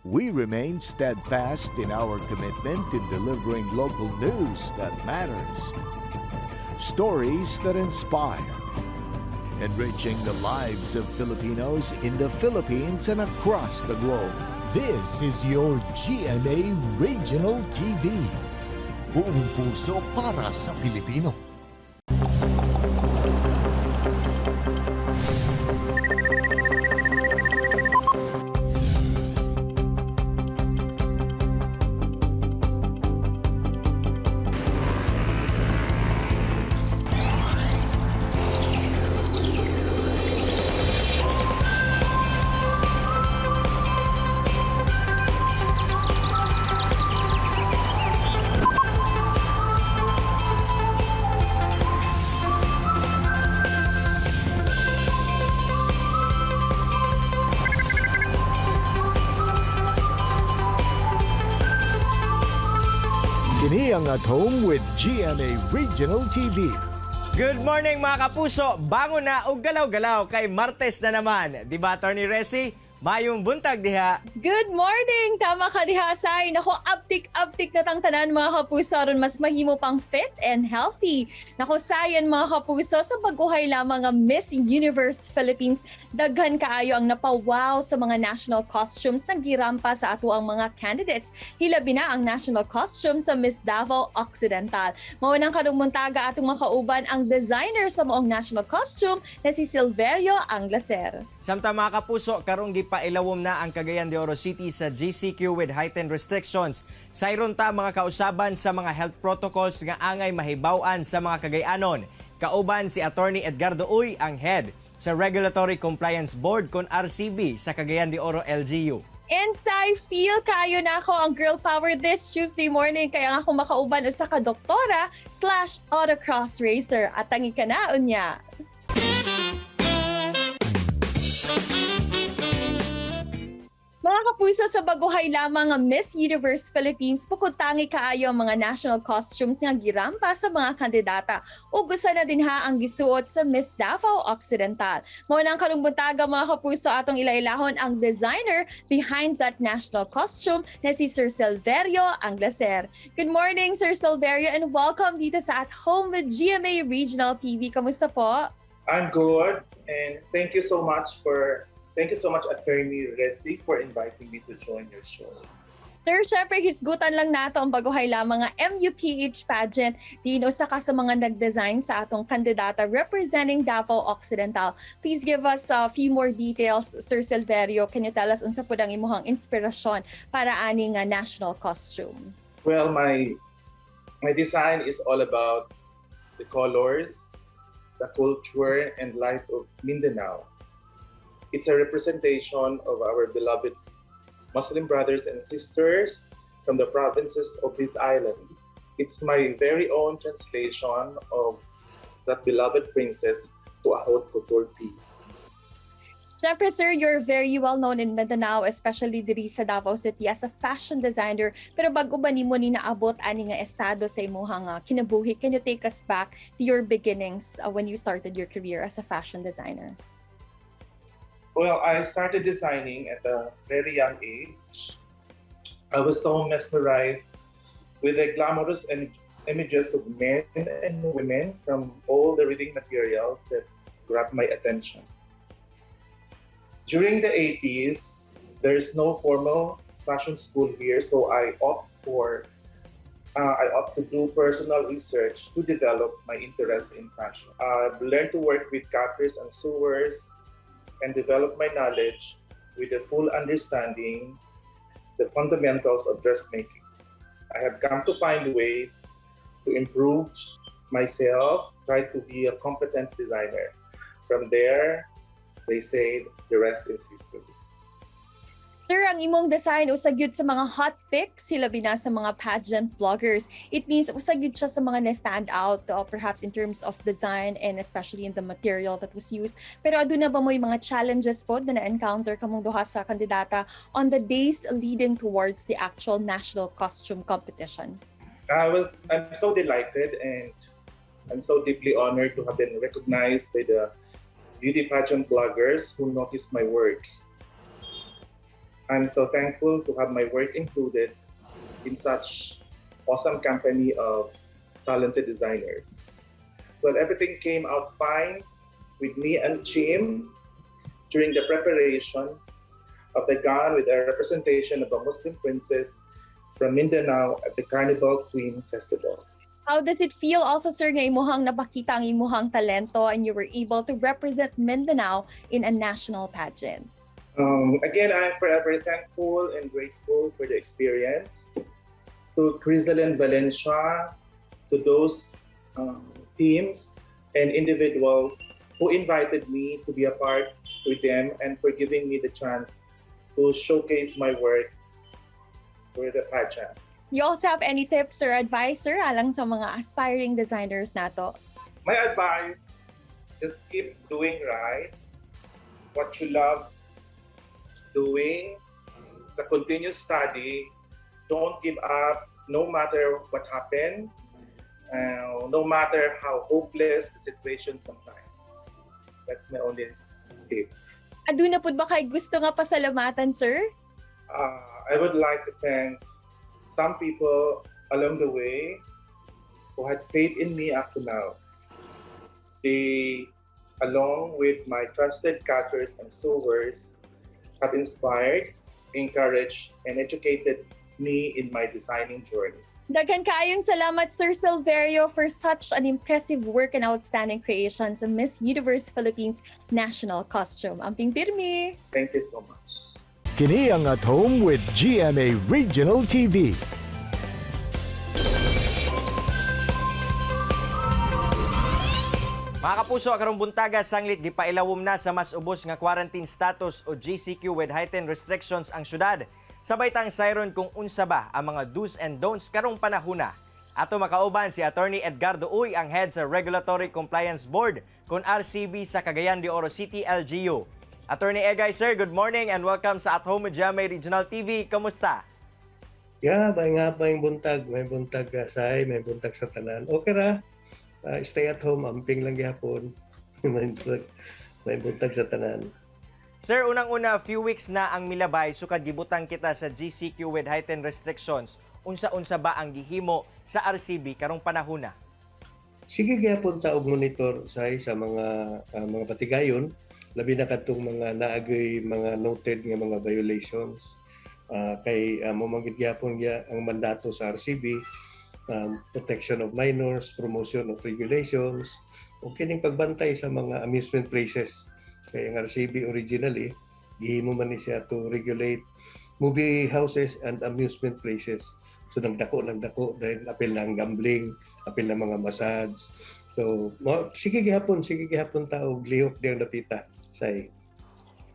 We remain steadfast in our commitment in delivering local news that matters, stories that inspire, enriching the lives of Filipinos in the Philippines and across the globe. This is your GMA Regional TV. Buong puso para sa Pilipino. Kini ang At Home with GMA Regional TV. Good morning, mga kapuso! Bangon na og galaw-galaw kay Martes na naman. Di ba, Attorney Resi? Mayong buntag diha. Good morning! Tama ka diha, Sai. Nako, uptik-uptik na tang tanan, mga kapuso, aron mas mahimo pang fit and healthy. Nako, sayan, mga kapuso, sa baguhay lamang nga Miss Universe Philippines, daghan kaayo ang napawaw sa mga national costumes na girampa sa ato ang mga candidates. Hilabi na ang national costume sa Miss Davao Occidental. Mao nang karong buntaga atong makauban ang designer sa maong national costume na si Silverio Anglaser. Samtang, mga kapuso, karong gipailawom na ang Cagayan de Oro City sa GCQ with heightened restrictions. Sayron ta mga kausaban sa mga health protocols nga angay mahibaw-an sa mga Cagayanon. Kauban si Attorney Edgardo Uy, ang head sa Regulatory Compliance Board kon RCB sa Cagayan de Oro LGU. And I feel kayo na ako ang girl power this Tuesday morning. Kaya nga akong makauban usa ka doktora/autocross racer. At tangi ka na unya. Mga kapuso, sa baguhay lamang ang Miss Universe Philippines, bukod tangi kaayo ang mga national costumes nga girampa sa mga kandidata. Ug usa na din ha ang gisuot sa Miss Davao Occidental. Mao nang karong buntaga, mga kapuso, atong ilailahon ang designer behind that national costume na si Sir Silverio Anglaser. Good morning, Sir Silverio, and welcome dito sa At Home with GMA Regional TV. Kamusta po? I'm good, and thank you so much, Attorney Resi, for inviting me to join your show. Sir, syempre, hisgutan lang nato ang baguhay lamang nga MUPH pageant. Diin usa ka sa mga nag-design sa atong kandidata representing Davao Occidental. Please give us a few more details, Sir Silverio. Can you tell us unsa pud ang imuhang inspirasyon para ani nga national costume? Well, my design is all about the colors, the culture, and life of Mindanao. It's a representation of our beloved Muslim brothers and sisters from the provinces of this island. It's my very own translation of that beloved princess to a haute couture piece. Siyempre, sir, you're very well known in Mindanao, especially diri sa Davao City as a fashion designer. Pero bago ba nimo ni naabot ani nga estado sa imuhang kinabuhi, can you take us back to your beginnings when you started your career as a fashion designer? Well, I started designing at a very young age. I was so mesmerized with the glamorous images of men and women from all the reading materials that grabbed my attention. During the 80s, there's no formal fashion school here, so I opt to do personal research to develop my interest in fashion. I learned to work with cutters and sewers and develop my knowledge with a full understanding the fundamentals of dressmaking. I have come to find ways to improve myself, try to be a competent designer. From there, they say the rest is history. Sir, ang imong design usa gyud sa mga hot picks hilabi na sa mga pageant vloggers. It means usa gyud siya sa mga na-stand out perhaps in terms of design and especially in the material that was used. Pero aduna ba moy mga challenges pod na na-encounter kamong duha sa kandidata on the days leading towards the actual national costume competition? I'm so delighted and I'm so deeply honored to have been recognized by the beauty pageant bloggers who noticed my work. I'm so thankful to have my work included in such awesome company of talented designers. Well, everything came out fine with me and Chim during the preparation of the gown with a representation of a Muslim princess from Mindanao at the Carnival Queen Festival. How does it feel also, sir, nga imuhang napakita ang imuhang talento and you were able to represent Mindanao in a national pageant? Again, I'm forever thankful and grateful for the experience. To Crisalyn Valencia, to those teams and individuals who invited me to be a part with them and for giving me the chance to showcase my work for the pageant. You also have any tips or advice, sir, alang sa mga aspiring designers nato? My advice, just keep doing right what you love doing. It's a continuous study. Don't give up no matter what happened, no matter how hopeless the situation sometimes. That's my only tip. Aduna pud ba kay gusto nga pasalamatan, sir? I would like to thank some people along the way who had faith in me up to now. They, along with my trusted cutters and sewers, have inspired, encouraged, and educated me in my designing journey. Daghan kaayong salamat, Sir Silverio, for such an impressive work and outstanding creation sa Miss Universe Philippines National Costume. Amping pirmi! Thank you so much. Kini ang At Home with GMA Regional TV. Mga kapuso, karong buntaga sanglit gipailawom na sa mas ubos nga quarantine status o GCQ with heightened restrictions ang syudad. Sabay tang sayron kung unsa ba ang mga do's and don'ts karong panahuna. Ato makauban si Attorney Edgardo Uy, ang head sa Regulatory Compliance Board kon RCB sa Cagayan de Oro City LGU. Attorney Egay, sir, good morning and welcome sa At Home with GMA Regional TV. Kamusta? Yeah, may nga may buntag say, may buntag sa tanan. Okay ra. Stay at home, amping lang gihapon. May buntag sa tanan. Sir, unang-una, few weeks na ang milabay sukad gibutang kita sa GCQ with heightened restrictions. Unsa-unsa ba ang gihimo sa RCB karong panahona? Sige gihapon ta og monitor say sa mga batigayon, labi na kadtong mga naagay mga noted nga mga violations. Kay mo man gid gihapon gya ang mandato sa RCB, protection of minors, promotion of regulations, o kining pagbantay sa mga amusement places. Kay ang RCB originally gihimo man ni siya to regulate movie houses and amusement places. So nagdako nagdako dahil apil na ang gambling, apil na mga massage. So mo, sige gihapon ta og lihok diyang dapita say.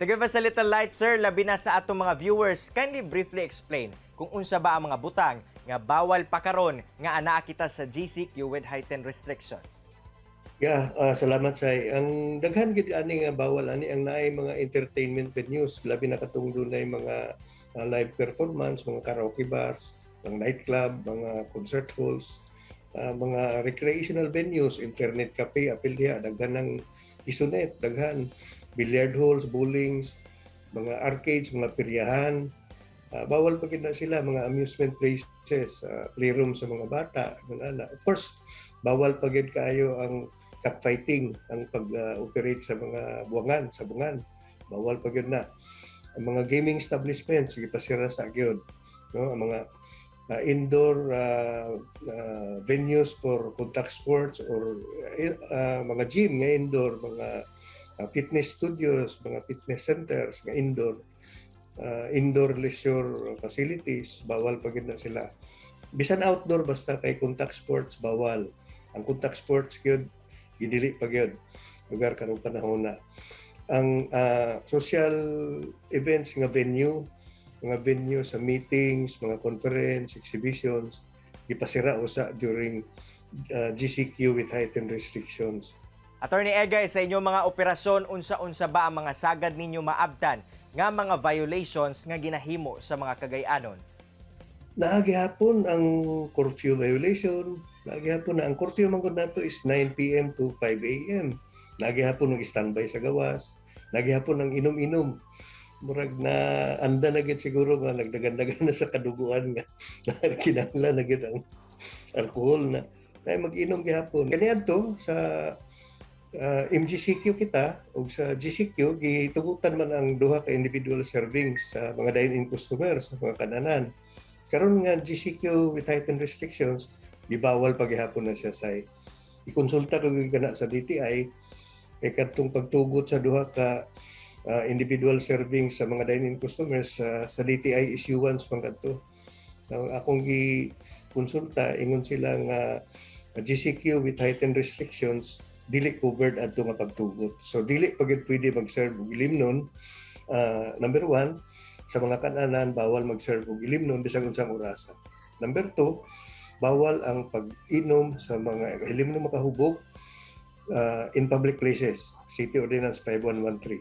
To give us a little light, sir, labi na sa atong mga viewers, kindly briefly explain kung unsa ba ang mga butang nga bawal pa karon nga anaa kita sa GCQ with heightened restrictions. Yeah, salamat say. Ang daghan gid ani nga bawal ani ang naay mga entertainment venues, labi na katong dunay mga live performance, mga karaoke bars, mga nightclub, mga concert halls, mga recreational venues, internet cafe, apil diha, daghan ng isunet, daghan billiard halls, bowlings, mga arcades, mga peryahan. Bawal pa gid na sila mga amusement places, playroom sa mga bata, ana. Of course, bawal pa gid kaayo ang cockfighting, ang pag-operate sa mga buwangan, sa bungan. Bawal pa gyud na. Ang mga gaming establishments, gipasira sa gyud. No? Ang mga indoor venues for contact sports or mga gym nga indoor, mga fitness studios, mga fitness centers nga indoor, indoor leisure facilities, bawal pa gyud na sila. Bisan outdoor, basta kay contact sports, bawal. Ang contact sports gyud gidili pa gyud lugar karong panahon na. Ang social events nga venue, mga venue sa meetings, mga conference, exhibitions, gipasira usa during GCQ with heightened restrictions. Attorney Egay, sa inyong mga operasyon, unsa-unsa ba ang mga sagad ninyo maabtan nga mga violations nga ginahimo sa mga Kagayanon? Naa gihapon ang curfew violation. Naa gihapon na ang curfew man gud nato is 9 PM to 5 AM. Naa gihapon ang standby sa gawas. Naa gihapon ang inom-inom. Murag na anda na gid siguro nga nagdagan-dagan na sa kaduguan nga kinahanglan na gid ang alcohol na na mag-inom gihapon. Kaniadto sa MGCQ kita ug sa GCQ, gitugutan man ang duha ka individual servings sa mga dine-in customers sa mga kananan. Karon nga GCQ with heightened restrictions, gibawal pa gihapon na siya. Sa ikonsulta ko gyud kana sa DTI kay kadtong pagtugot sa duha ka individual servings sa mga dine-in customers sa DTI issuance man kadto. Now, akong gi konsulta, ingon sila nga GCQ with heightened restrictions, dili covered adto nga pagtugot. So dili pa gyud pwede mag-serve og ilimnon. Number one, sa mga kananan, bawal mag-serve og ilimnon bisag unsang orasa. Number two, bawal ang pag-inom sa mga ilimnon makahubog in public places. City Ordinance 5113.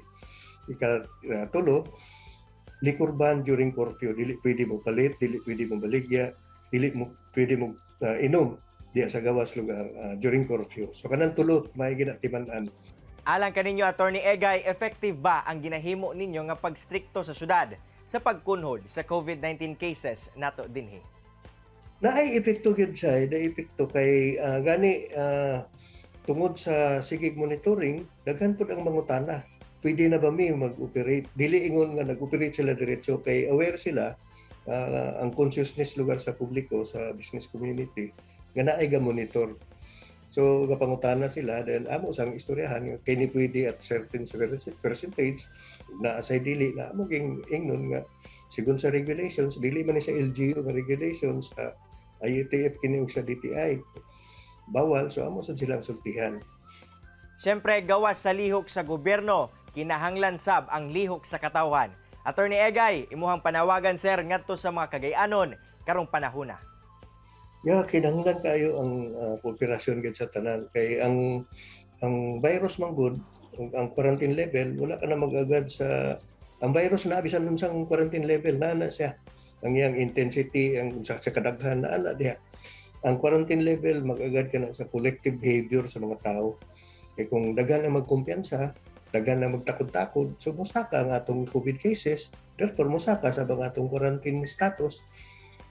Ika tulo, liquor ban during curfew. Dili pwede mo palit, dili pwede mo baligya, dili mo pwede mo inom diya sa gawas lugar during curfew. So kanang tulo may ginatiman-an. Alang kaninyo, Attorney Egay, effective ba ang ginahimo ninyo nga pagstrikto sa syudad sa pagkunhod sa COVID-19 cases nato dinhi? Naay epekto gyud siya, naay epekto kay gani tungod sa sigig monitoring, daghan pud ang mangutana. Pwede na ba mi mag-operate? Dili ingon nga nag-operate sila diretso kay aware sila ang consciousness lugar sa publiko, sa business community nga naay ga monitor. So gapangutana sila, then amo sang istoryahan nga kini pwede at certain percentage na asay dili na amo ging ingnon nga sigon sa regulations, dili man ni sa LGU nga regulations, sa IATF kini ug sa DTI, bawal. So amo sad silang sultihan. Siyempre, gawas sa lihok sa gobyerno, kinahanglan sab ang lihok sa katawhan. Attorney Egay, imuhang panawagan, sir, ngadto sa mga Kagayanon karong panahona. Yeah, kinahanglan kayo ang kooperasyon gid sa tanan kay ang virus man gud, ang quarantine level, wala ka na mag-agad sa ang virus na bisan unsang quarantine level na na siya. Ang iyang intensity, ang sa kadaghan na ana diha. Ang quarantine level, mag-agad ka na sa collective behavior sa mga tao. Kay kung daghan na magkumpiyansa, daghan na magtakod-takod, so mosaka ang atong COVID cases, therefore mosaka sa mga atong quarantine status,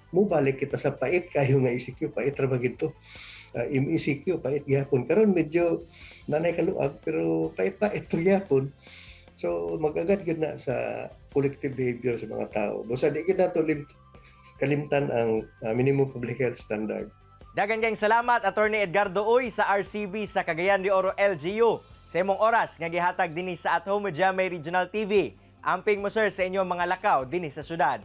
mubalik kita sa pait kayo nga ECQ, pait ra ba gito? MECQ, pait gihapon. Karon medyo nanay kaluag, pero pait-pait pa gihapon. So mag-agad gyud na sa collective behavior sa mga tao. Busa di gyud nato kalimtan ang minimum public health standard. Dagan kayong salamat, Attorney Edgardo Uy sa RCB sa Cagayan de Oro LGU, sa imong oras nga gihatag dinhi sa At Home with GMA Regional TV. Amping mo, sir, sa inyong mga lakaw dinhi sa syudad.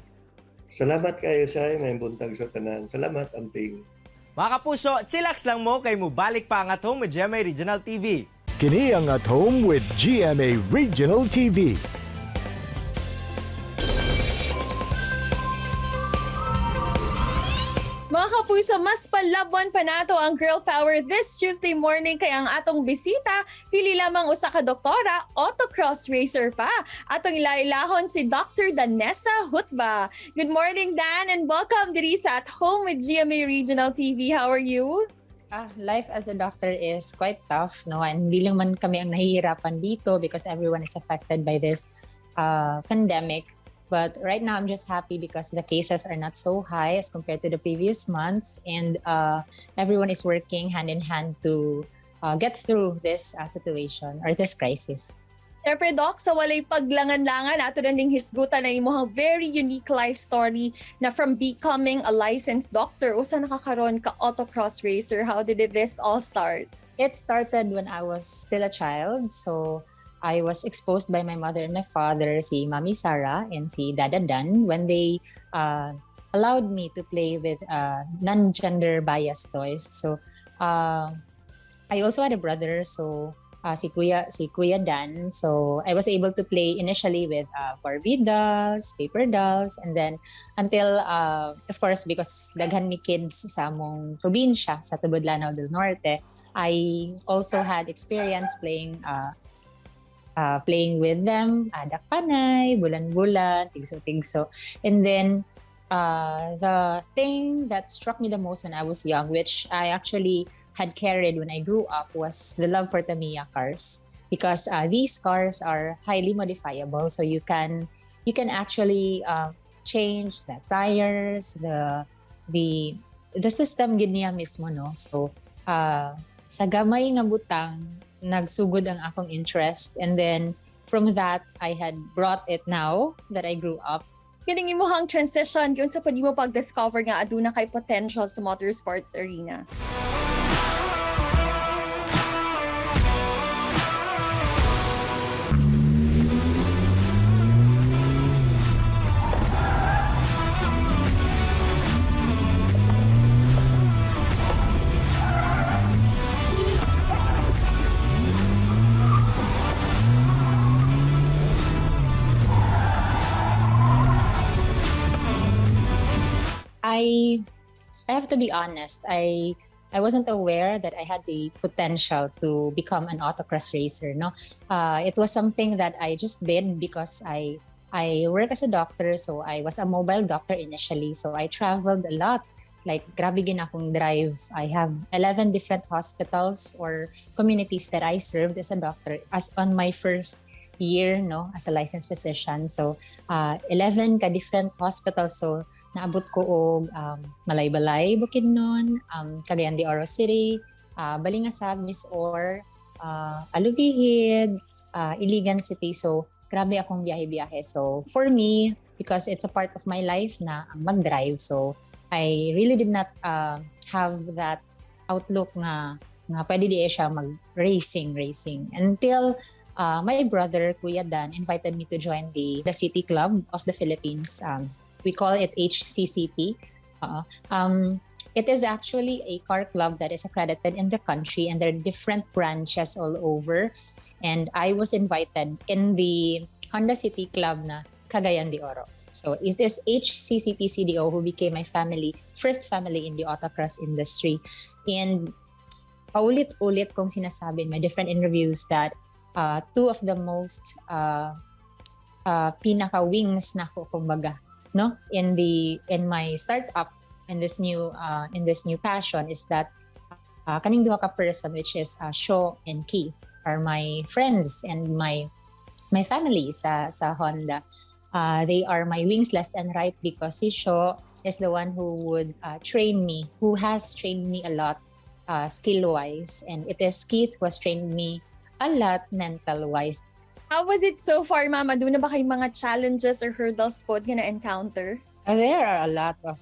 Salamat kayo sa may buntag sa tanan. Salamat, amping. Mga kapuso, chillax lang mo kay mubalik pa ang At Home with GMA Regional TV. Kini ang At Home with GMA Regional TV. Mga kapuso, mas palaban pa nato ang girl power this Tuesday morning kay ang atong bisita, dili lamang usa ka doktora, autocross racer pa. Atong ilailahon si Dr. Danessa Hutba. Good morning, Dan, and welcome diri sa At Home with GMA Regional TV. How are you? Life as a doctor is quite tough, no? And hindi lang man kami ang nahihirapan dito because everyone is affected by this pandemic. But right now, I'm just happy because the cases are not so high as compared to the previous months, and everyone is working hand in hand to get through this situation or this crisis. Siyempre, Doc, sa walay paglangan-langan, ato na ning hisgutan na imong very unique life story na from becoming a licensed doctor, usa na ka karon ka autocross racer. How did this all start? It started when I was still a child. So I was exposed by my mother and my father, si Mami Sarah and si Dada Dan, when they allowed me to play with non-gender biased toys. So I also had a brother, so si Kuya Dan. So I was able to play initially with Barbie dolls, paper dolls, and then until, of course, because daghan mi kids sa among probinsya, sa Tubod Lanao del Norte, I also had experience playing with them, dakpanay, bulan-bulan, tigso-tigso. And then the thing that struck me the most when I was young, which I actually had carried when I grew up, was the love for Tamiya cars. Because these cars are highly modifiable, so you can You can actually change the tires, the system gid niya mismo, no? So sa gamay nga butang nagsugod ang akong interest, and then from that I had brought it now that I grew up. Kining imuhang transition, giunsa pa nimo pag-discover nga aduna kay potential sa motorsports arena? I have to be honest. I wasn't aware that I had the potential to become an autocross racer. No, it was something that I just did because I work as a doctor, so I was a mobile doctor initially. So I traveled a lot. Like, grabe gin akong drive. I have 11 different hospitals or communities that I served as a doctor as on my first year, no, as a licensed physician. So 11 ka different hospitals. So naabot ko og Malaybalay, Bukidnon, Cagayan de Oro City, Balingasag, Misor, Alubijid, Iligan City. So grabe akong biyahe-biyahe. So for me, because it's a part of my life na ang mag-drive, so I really did not have that outlook nga pwede di siya mag-racing, racing. Until my brother, Kuya Dan, invited me to join the City Club of the Philippines. We call it HCCP. It is actually a car club that is accredited in the country, and there are different branches all over. And I was invited in the Honda City Club na Cagayan de Oro. So it is HCCP CDO who became my family, first family in the autocross industry. And paulit-ulit kong sinasabi in my different interviews that two of the most pinaka wings na ko, kumbaga, no, in my startup, in this new passion, is that kaning duha ka person, which is Shaw and Keith, are my friends and my family sa Honda. They are my wings left and right because si Shaw is the one who would train me, who has trained me a lot skill-wise, and it is Keith who has trained me a lot mental-wise. How was it so far, Mama? Duna ba kay mga challenges or hurdles po nga na-encounter? There are a lot of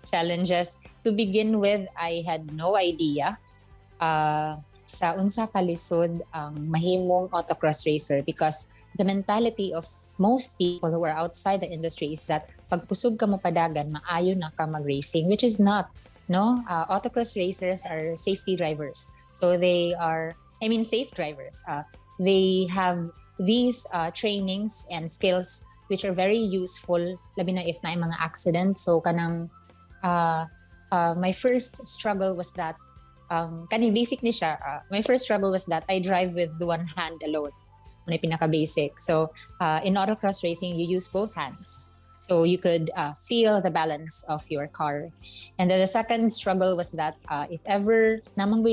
challenges. To begin with, I had no idea sa unsa kalisod ang mahimong autocross racer, because the mentality of most people who are outside the industry is that pag kusog ka mo padagan, maayo na ka mag-racing, which is not. No, autocross racers are safety drivers. So they are, I mean, safe drivers. They have these trainings and skills which are very useful, labi na if na mga accident. So kanang my first struggle was that, kani basic ni siya, my first struggle was that I drive with one hand alone. Muna pinaka-basic. So in autocross racing, you use both hands. So you could feel the balance of your car. And then the second struggle was that if ever namang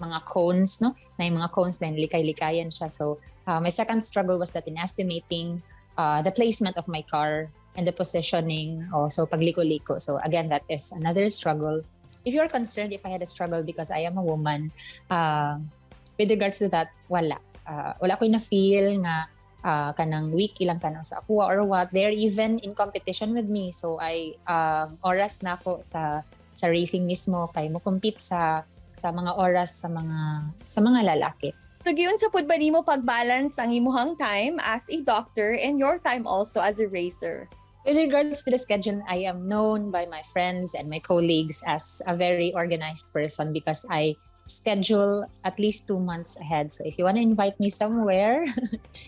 mga cones, no? Na yung mga cones na likay-likayan siya. So my second struggle was that in estimating the placement of my car and the positioning, also pagliko-liko. So again, that is another struggle. If you're concerned if I had a struggle because I am a woman, with regards to that, wala. Wala ko na-feel nga kanang weak ilang tanaw sa ako or what. They're even in competition with me. So I oras na ako sa racing mismo kay mo compete sa mga oras sa mga lalaki. So giunsa pud ba nimo pag-balance ang imuhang time as a doctor and your time also as a racer? With regards to the schedule, I am known by my friends and my colleagues as a very organized person because I schedule at least 2 months ahead. So if you want to invite me somewhere,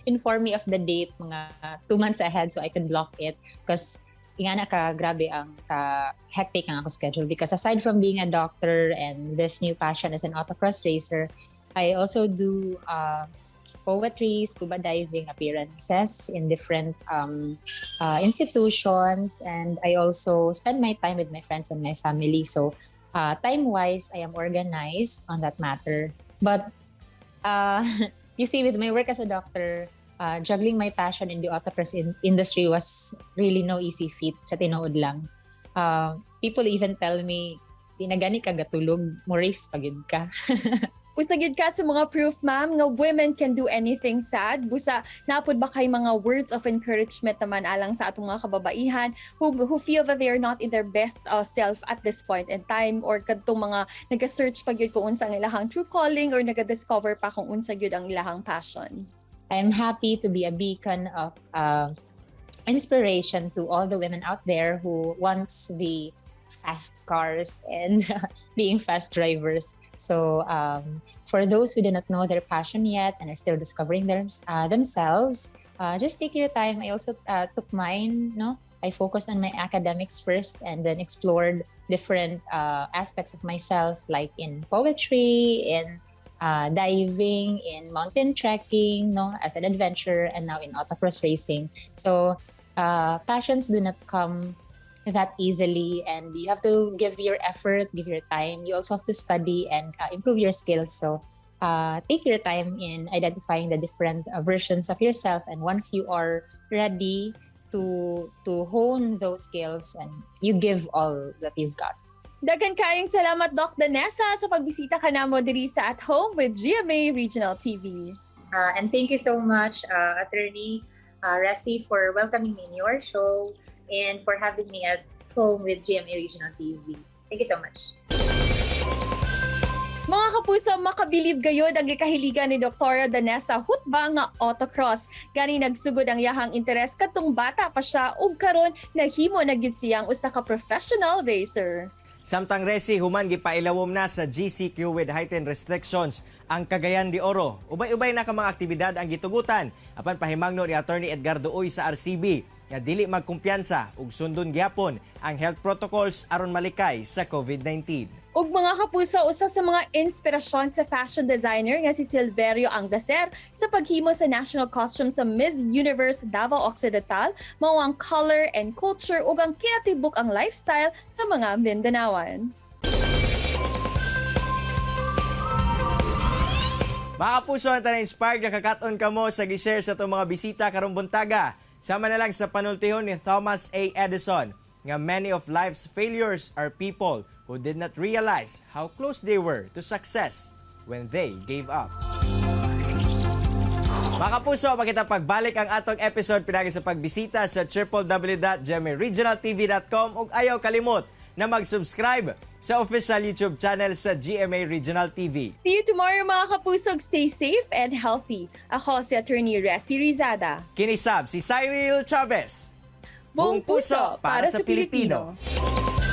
inform me of the date mga 2 months ahead so I could block it. Because ingana ka grabe ang ka hectic ang ako schedule, because aside from being a doctor and this new passion as an autocross racer, I also do poetry, scuba diving appearances in different institutions, and I also spend my time with my friends and my family. So time-wise, I am organized on that matter. But you see, with my work as a doctor, Juggling my passion in the autocross industry was really no easy feat, sa tinuod lang. People even tell me, "Di na gani ka gatulog, mo race pa gyud ka." Usa gyud ka sa mga proof, ma'am, nga women can do anything sad. Busa, naa pod ba kay mga words of encouragement naman alang sa atong mga kababaihan who feel that they are not in their best self at this point in time or kadtong mga naga-search pa gyud kung unsa ang ilahang true calling or naga-discover pa kung unsa gyud ang ilahang passion? I'm happy to be a beacon of inspiration to all the women out there who wants the fast cars and being fast drivers. So for those who do not know their passion yet and are still discovering themselves, just take your time. I also took mine. No, I focused on my academics first and then explored different aspects of myself, like in poetry, in diving, in mountain trekking, no, as an adventure, and now in autocross racing. So passions do not come that easily, and you have to give your effort, give your time. You also have to study and improve your skills. So take your time in identifying the different versions of yourself, and once you are ready to hone those skills, and you give all that you've got. Daghan kayong salamat, Doc Danessa, sa pagbisita kanamo diri sa At Home with GMA Regional TV. And thank you so much, Attorney Resi, for welcoming me in your show and for having me at home with GMA Regional TV. Thank you so much. Mga kapuso, makabilib gayod ang gikahiligan ni Dr. Danessa Hutba nga autocross. Gani nagsugod ang iyahang interes kadtong bata pa siya ug karon nahimo na gyud siyang usa ka professional racer. Samtang, Resi, human gipailawom na sa GCQ with heightened restrictions ang Cagayan de Oro. Ubay-ubay na ka mga aktibidad ang gitugutan apan pahimangno ni Attorney Edgardo Uy sa RCB nga dili magkumpiyansa ug sundon gyapon ang health protocols aron malikay sa COVID-19. Ug mga kapuso, usa sa mga inspirasyon sa fashion designer nga si Silverio Angaser sa paghimo sa national costume sa Miss Universe Davao Occidental mao ang color and culture ug ang kinatibuk ang lifestyle sa mga Mindanaoan. Mga kapuso, ang na-inspired nga kakaton kamo sa gi-share sa atong mga bisita karong buntaga. Sama na lang sa panultihon ni Thomas A. Edison nga many of life's failures are people who did not realize how close they were to success when they gave up. Mga kapuso, makita pagbalik ang atong episode pinagi sa pagbisita sa www.gmaregionaltv.com ug ayaw kalimot na mag-subscribe sa official YouTube channel sa GMA Regional TV. See you tomorrow, mga kapusog. Stay safe and healthy. Ako si Attorney Resi Rizada. Kini sab si Cyril Chavez. Buong puso para sa Pilipino. Pilipino.